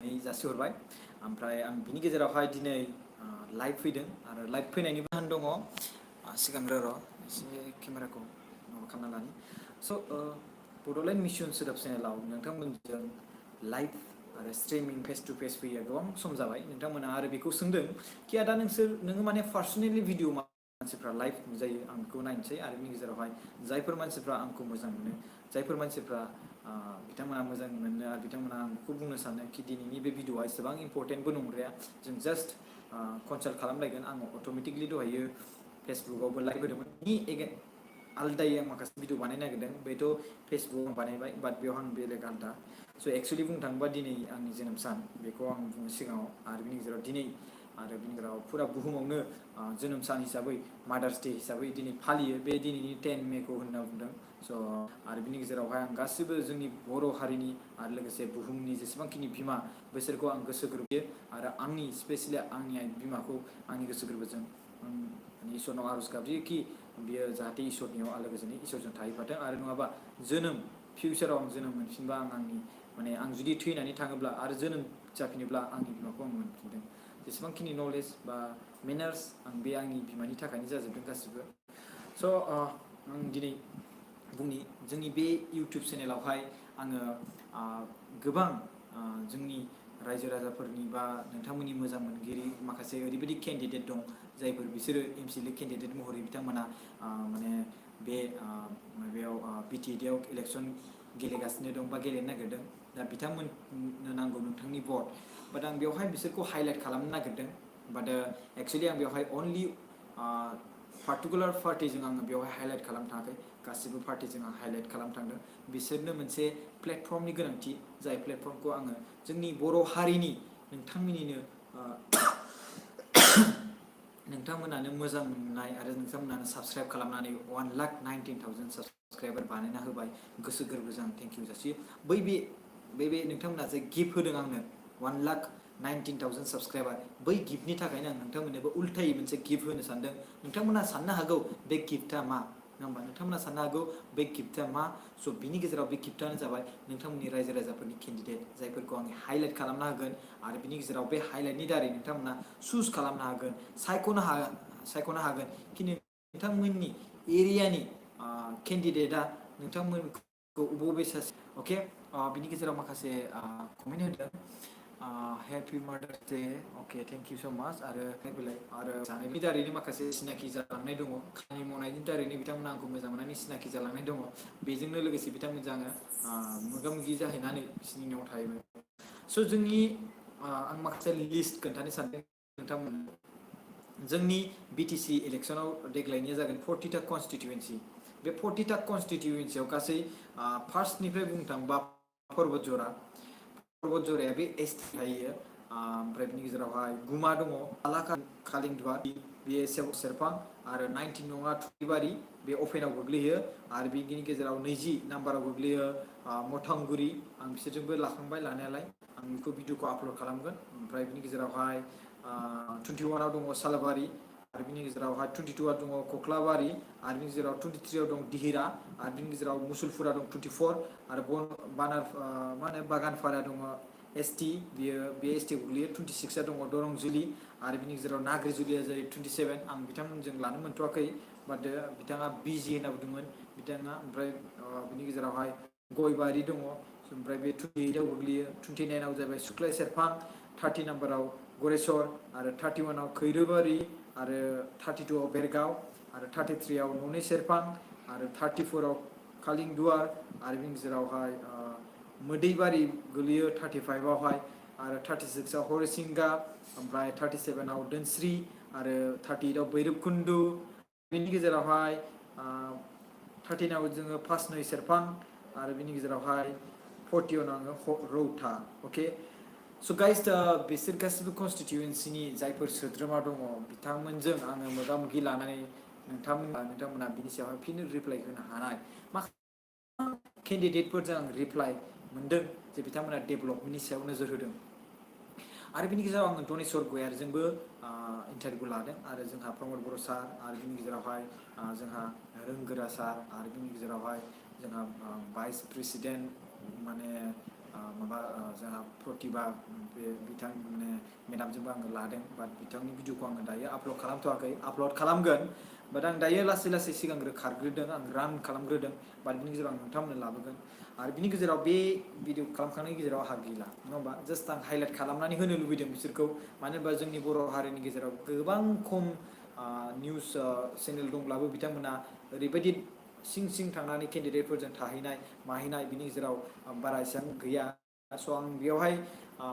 जासिहरबाय ओमफ्राय आं बिनि गेजेरावहाय दिनै लाइभ फैदों आरो लाइभ फैनायनि जाहोन दङ सिगांग्रो एसे केमेराखौ माबा खालामना लानि स' बड'लेण्ड मिसन सोदोब चेनेलाव नोंथांमोनजों लाइभ आरो स्ट्रिमिं फेस टु फेस फैयो गोबां सम जाबाय नोंथांमोना आरो बेखौ सोंदों कि आदा नोङो माने पार्सनेलि भिडिअ मानसिफ्रा लाइभ नुजायो आं बेखौ नायनोसै आरो बिनि गेजेरावहाय जायफोर मानसिफ्रा आंखौ मोजां मोनो जायफोर मानसिफ्रा बिथांमोना मोजां मोनो आरो बिथांमोना आं बेखौ बुंनो सानो कि दिनैनि बे भिडिअआ एसेबां इम्परटेन्टबो नंद्राया जों जास्ट कनसाल्ट खालामलायगोन आङो अट'मेटिकलि दहायो फेसबुकआवबो लाइभ होदोंमोन आलदायै आं माखासे भिडिअ बानायनो नागिरदों बेथ' फेसबुकआव आं बानायबाय बाट बेयाव आं बेलेग आलदा स' एक्सुवेलि बुंनो थाङोबा दिनै आंनि जोनोम सान बेखौ आं बुंनो सिगाङाव आरो बिनि गेजेराव दिनै आरो बिनि गेजेराव फुरा बुहुमावनो जोनोम सान हिसाबै मादार्स डे हिसाबै दिनै फालियो बे दिनैनि 10 मेखौ होनना बुंदों स' आरो बिनि गेजेरावहाय आं गासिबो जोंनि बर' हारिनि आरो लोगोसे बुहुमनि जेसेबांखिनि बिमा बिसोरखौ आं गोसो गोरबोयो आरो आंनि स्पेसियेलि आंनि बिमाखौ आंनि गोसो गोरबोजों इसोरनाव आर'ज गाबज्रियो कि बियो जाहाथे इसोरनियाव आलो गोजोनै इसोरजों थाहैफाथों आरो नङाबा फिउचाराव आं जोनोम मोनफिनबा आंनि माने आं जुदि थैनानै थाङोब्ला आरो जोनोम जाफिनोब्ला आंनि बिमाखौ आं मोनफिनदों जेसेबांखिनि नलेज बा मेनार्स आं बे आंनि बिमानि थाखायनो जाजोबदों गासिबो स' आं दिनै बुंनि जोंनि बे इउटुब चेनेलावहाय आङो गोबां जोंनि रायजो राजाफोरनि बा नोंथांमोननि मोजां मोनगिरि माखासे ओरैबायदि केन्डिडेट दं जायफोर बिसोरो एमसिएलए केन्डिडेट महरै बिथांमोना माने बे माबायाव बिटिएडिआव इलेक्सन गेलेगासिनो दं बा गेलेनो नागिरदों दा बिथांमोननो नांगौ नोंथांनि भट बाट आं बेवहाय बिसोरखौ हाइलाइट खालामनो नागिरदों बाट एक्सुवेलि आं बेवहाय अनलि पार्टिकुलार पार्टिजों आङो बेवहाय हाइलाइट खालामनो थाङाखै गासिबो पार्टिजों आं हाइलाइट खालामनो थांदों बिसोरनो मोनसे प्लेटफर्मनि गोनांथि जाय प्लेटफर्मखौ आङो जोंनि बर' हारिनि नोंथांमोननिनो नोंथांमोनानो मोजां मोननाय आरो नोंथांमोनानो साबस्क्राइब खालामनानै 1,19,000 साबस्क्राइबार बानायना होबाय गोसो गोरबोजों आं थेंक इउ जासियो बे नोंथांमोना जे गिफ्ट होदों आंनो 1,19,000 साबस्क्राइबार बै गिफ्टनि थाखायनो आं नोंथांमोननोबो उल्थायै मोनसे गिफ्ट होनो सानदों नोंथांमोना साननो हागौ बे गिफ्टआ मा नङा होमबा नोंथांमोना साननो हागौ बे गिफ्टआ मा स' बिनि गेजेराव बे गिफ्टआनो जाबाय नोंथांमोननि रायजो राजाफोरनि केन्डिडेट जायफोरखौ आं हाइलाइट खालामना होगोन आरो बिनि गेजेराव बे हाइलाइटनि दारै नोंथांमोना चुज खालामनो हागोन सायख'नो हागोन कि नोंथांमोननि एरियानि केन्डिडेटआ नोंथांमोनखौ बबे सासे अके बिनि गेजेराव माखासे कमेन्ट होदों happy mother's day okay thank you स' माच आरो जानायनि दारैनो माखासे सिनाखि जालांनाय दङ खामानि मावनायनि दारैनो बिथांमोना आंखौ मोजां मोननानै सिनाखि जालांनाय दङ बेजोंनो लोगोसे बिथांमोनजों आङो मोगा मोगि जाहैनानै बिसोरनि न'आव थाहैबाय स' आं माखासे लिस्ट खोन्थानो सानदों नोंथांमोन जोंनि बिटिसि इलेक्सनाव देग्लायनिया जागोन 40टा कनस्टिटुवेन्सि बे 40टा कनस्टिटुवेन्सियाव गासै फार्स्टनिफ्राय बुंनो थाङोबा पर्बत जराया बे एसटि थायो ओमफ्राय बिनि गेजेरावहाय गुमा दङ आलाका कालिंदुवा बे सेरफां आरो 19 नङा थुरिबारि बे अपेनाव गोग्लैयो आरो बिनि गेजेराव 20 नाम्बाराव गोग्लैयो मथांगुरि आं बिसोरजोंबो लाखांबाय लानायालाय आं बेखौ भिडिअखौ आपल'ड खालामगोन ओमफ्राय बिनि गेजेरावहाय 21आव दङ सालबारि आरो बिनि गेजेरावहाय 22आव दङ कख्लाबारि आरो बिनि गेजेराव 23आव दं दिहिरा आरो बिनि गेजेराव मुसुलफुरा दं 24 आरो बागानफारा दङ एसटि बे एसटिआव गोग्लैयो 26आ दङ दरंजुलि आरो बिनि गेजेराव नाग्रिजुलिया जायो 27 आं बिथांमोनजों लानो मोनथ'वाखै बाट बिथाङा बिजि होनना बुंदोंमोन बिथाङा ओमफ्राय बिनि गेजेरावहाय गयबारि दङ ओमफ्राय बे 28आव गोग्लैयो 29आव जाबाय सुख्लाय सेरफां 30 नाम्बाराव गरेस्वर आरो 31आव खैरोबारि आरो 32आव बेरगाव आरो 33आव न'नि सेरफां आरो 34आव कालिंदुवार आरो बिनि गेजेरावहाय मोदैबारि गोलैयो 35आवहाय आरो 36आव हरिसिंगा ओमफ्राय 37आव दोनस्रि आरो 38आव भैरबकुन्दु बिनि गेजेरावहाय 13आव जोङो फासनै सेरफां आरो बिनि गेजेरावहाय 40आव आङो रौता अके स' गाइस बिसोर गासिबो कनस्टिटिउवेन्सिनि जायफोर सोद्रोमा दङ बिथांमोनजों आङो मोगा मोगि लानानै नोंथांमोना बिनि सायावहाय फिन रिप्लाइ होनो हानाय केन्डिडेटफोरजों आं रिप्लाइ मोनदों जे बिथांमोना डेभेलपमेन्टनि सायाव नोजोर होदों आरो बिनि गेजेराव आङो धनेस्वर गयारजोंबो इन्टारभिउ लादों आरो जोंहा प्रमद बर' सार आरो बिनि गेजेरावहाय जोंहा रोंगोरा सार आरो बिनि गेजेरावहाय जोंहा भाइस प्रेसिडेन्ट माने माबा जोंहा प्रतिभा बे बिथां माने मेडामजोंबो आङो लादों बाट बिथांनि भिडिअखौ आङो दायो आपल'ड खालामथ'वाखै आपल'ड खालामगोन बाट आं दायो लासै लासै सिगांग्रो खारग्रोदों आं रान खालामग्रोदों बाट बिनि गेजेराव आं नोंथांमोननो लाबोगोन आरो बिनि गेजेराव बे भिडिअ खालामखांनायनि गेजेराव आंहा गैला नङा होमबा जास्ट आं हाइलाइट खालामनानै होनो लुबैदों बिसोरखौ मानो होनबा जोंनि बर' हारिनि गेजेराव गोबां खम निउस चेनेल दंब्लाबो बिथांमोना ओरैबायदि सिं सिं थांनानै केन्डिडेटफोरजों थाहैनाय माहैनाय बिनि गेजेराव बारा एसेबां गैया स' आं बेवहाय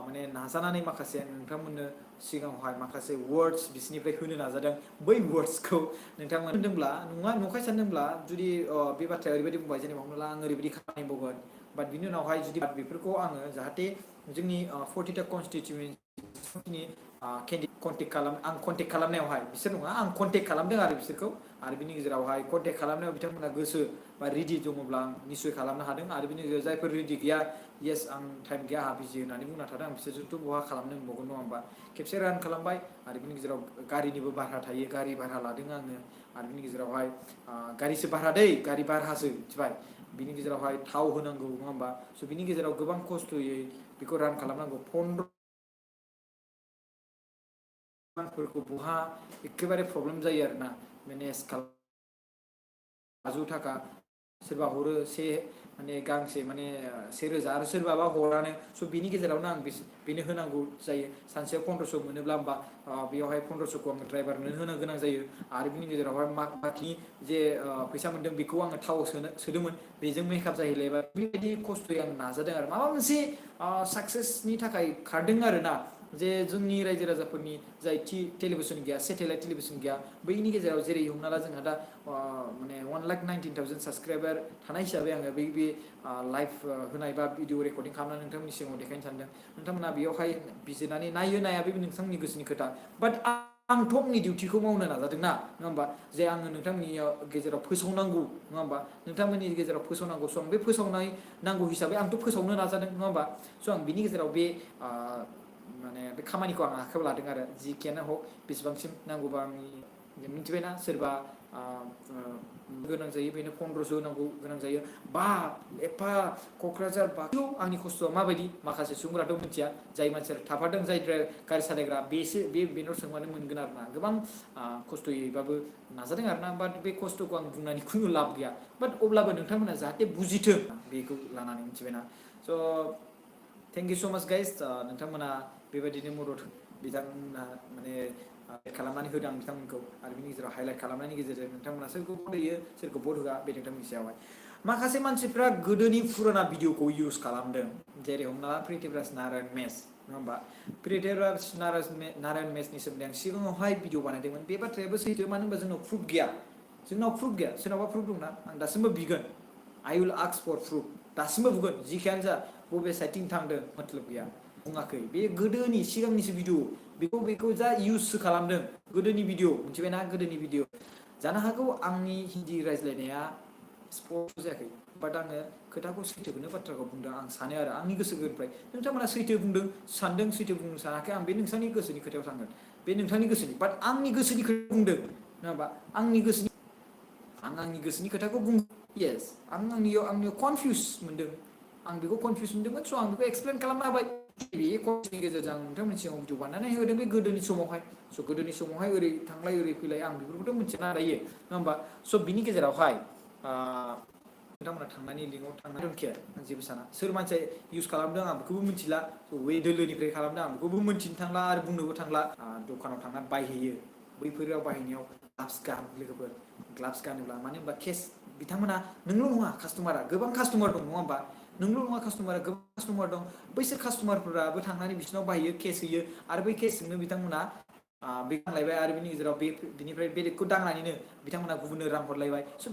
माने नाजानानै माखासे नोंथांमोननो सिगाङावहाय माखासे वर्ड्स बिसोरनिफ्राय होनो नाजादों बै वर्ड्सखौ नोंथांमोन होनदोंब्ला नङा नंखाय सानदोंब्ला जुदि बे बाथ्राया ओरैबायदि बुंबाय जेनेबा हमना ला आं ओरैबायदि खामानि मावगोन बाट बिनि उनावहाय जुदि बेफोरखौ आङो जाहाथे जोंनि 40टा कनस्टिटिउन्सिनि आं कन्टेक्ट खालामनायावहाय बिसोर नङा आं कन्टेक्ट खालामदों आरो बिसोरखौ आरो बिनि गेजेरावहाय कन्टेक्ट खालामनायाव बिथांमोना गोसो बा रेडि दङब्ला आं निस्सय खालामनो हादों आरो बिनि गेजेराव जायफोर रेडि गैया येस आं टाइम गैया आंहा बिजि होननानै बुंना थादों आं बिसोरजोंथ' बहा खालामनो मोनबावगोन नङा होमबा खेबसे रान खालामबाय आरो बिनि गेजेराव गारिनिबो भारा थायो गारि भारा लादों आङो आरो बिनि गेजेरावहाय गारिसो भारा दै गारि भारासो मिथिबाय बिनि गेजेरावहाय थाव होनांगौ नङा होमबा स' बिनि गेजेराव गोबां खस्थ'यै बेखौ रान खालामनांगौ फोरखौ बहा एखेबारे प्रब्लेम जायो आरोना मेनेज खालाम 500 थाखा सोरबा हरो माने गांसे माने 1000 आरो सोरबाबा हरानो स' बिनि गेजेरावनो आं बेनो होनांगौ जायो सानसेयाव 1500 मोनोब्ला होमबा बेयावहाय 1500खौ आङो ड्राइभारनो होनो गोनां जायो आरो बिनि गेजेरावहाय बाखि जे फैसा मोनदों बेखौ आङो थावआव सोदोंमोन बेजों मेकआप जाहैलायबा बेबायदि खस्थ'यै आं नाजादों आरो माबा मोनसे साक्सेसनि थाखाय खारदों आरोना जे जोंनि रायजो राजाफोरनि जाय टेलिभिसन गैया सेटेलाइट टेलिभिसन गैया बैनि गेजेराव जेरै हमना ला जोंहा दा माने 1,19,000 साबसक्राइबार थानाय हिसाबै आङो बे लाइभ होनाय बा भिडिअ रेकर्डिं खालामनानै नोंथांमोननि सिगाङाव देखायनो सानदों नोंथांमोना बेयावहाय बिजिरनानै नायो नाया बे नोंथांमोननि गोसोनि खोथा बाट आंथ' आंनि डिउटिखौ मावनो नाजादों ना नङा होमबा जे आङो नोंथांमोननि गेजेराव फोसावनांगौ नङा होमबा नोंथांमोननि गेजेराव फोसावनांगौ स' आं बे फोसावनाय नांगौ हिसाबै आंथ' फोसावनो नाजादों नङा होमबा स' आं बिनि गेजेराव बे माने बे खामानिखौ आं आखायाव लादों आरो जिखियानो हक बेसेबांसिम नांगौबा आंनि मिथिबायना सोरबा गोनां जायो बेनो 1500 होनांगौ गोनां जायो बा एफा क'क्राझार बाक्सायाव आंनि खस्थ'आ माबायदि माखासे सुबुंफोराथ' मिथिया जाय मानसिया थाफादों जाय गारि सालायग्रा बेनाव सोंबानो मोनगोन आरो ना गोबां खस्थ'यैबाबो नाजादों आरो ना बाट बे खस्थ'खौ आं बुंनानै खुनु लाब गैया बाट अब्लाबो नोंथांमोना जाहाथे बुजिथों बेखौ लानानै मिथिबायना स' थेंक इउ स' माच गाइस नोंथांमोना बेबायदिनो मदद बिथांमोना माने खालामनानै होदों आं बिथांमोनखौ आरो बिनि गेजेराव हाइलाइट खालामनायनि गेजेरजों नोंथांमोना सोरखौ भट होयो सोरखौ भट होआ बे नोंथांमोननि सायावहाय माखासे मानसिफ्रा गोदोनि फुराना भिडिअखौ इउज खालामदों जेरै हमना ला प्रिथिबिराज नारायण मेस नङा होमबा प्रिथिबिराज नारायण मेसनि सोमोन्दै आं सिगाङावहाय भिडिअ बानायदोंमोन बे बाथ्रायाबो सैथो मानो होनबा जोंनाव प्रुफ गैया सोरनावबा प्रुफ दंना आं दासिमबो बिगोन आइ उइल आस्क फर प्रुफ दासिमबो बुंगोन जिखियानो जा बबे साइडथिं थांदों मतलब गैया बुङाखै बे गोदोनि सिगांनिसो भिडिअ बेखौ जा इउजसो खालामदों गोदोनि भिडिअ मिथिबायना गोदोनि भिडिअ जानो हागौ आंनि हिन्दी रायज्लायनाया स्पस्ट जायाखै बाट आङो खोथाखौ सैथोखौनो बाथ्राखौ बुंदों आं सानो आरो आंनि गोसो गोरबोनिफ्राय नोंथांमोना सैथो बुंदों सानदों सैथो बुंनो सानाखै आं बे नोंथांनि गोसोनि खोथायाव थांगोन बे नोंथांनि गोसोनि बाट आंनि गोसोनि खोथा बुंदों नङा होमबा आंनि गोसोनि खोथाखौ बुं येस आंनियाव कनफिउस मोनदों आं बेखौ कनफिउस मोनदोंमोन स' आं बेखौ एक्सप्लेन खालामना होबाय बे कनफिउसनि गेजेरजों आं नोंथांमोननि सिगाङाव भिडिअ बानायनानै होदों बे गोदोनि समावहाय स' गोदोनि समावहाय ओरै थांलाय ओरै फैलाय आं बेफोरखौथ' मिथिना दायो नङा होमबा स' बिनि गेजेरावहाय नोंथांमोना थांनानै लिंकआव थांनानै केयार आं जेबो साना सोर मानसिया इउज खालामदों आं बेखौबो मिथिला बबे दोलोनिफ्राय खालामदों आं बेखौबो मिथिनो थांला आरो बुंनोबो थांला दखानाव थांना बायहैयो बैफोराव बायहैनायाव ग्लाभ्स गान लोगोफोर ग्लाभ्स गानोब्ला मानो होनबा केस बिथांमोना नोंल' नङा कास्टमारा गोबां कास्टमार दं नङा होमबा नोंल' नङा कास्टमारा गोबां कास्टमार दं बैसोर कास्टमारफोराबो थांनानै बिसिनाव बायहैयो केस होयो आरो बै केसजोंनो बिथांमोना बे गानलायबाय आरो बिनि गेजेराव बिनिफ्राय बेलेगखौ दांनानैनो बिथांमोना गुबुननो रां हरलायबाय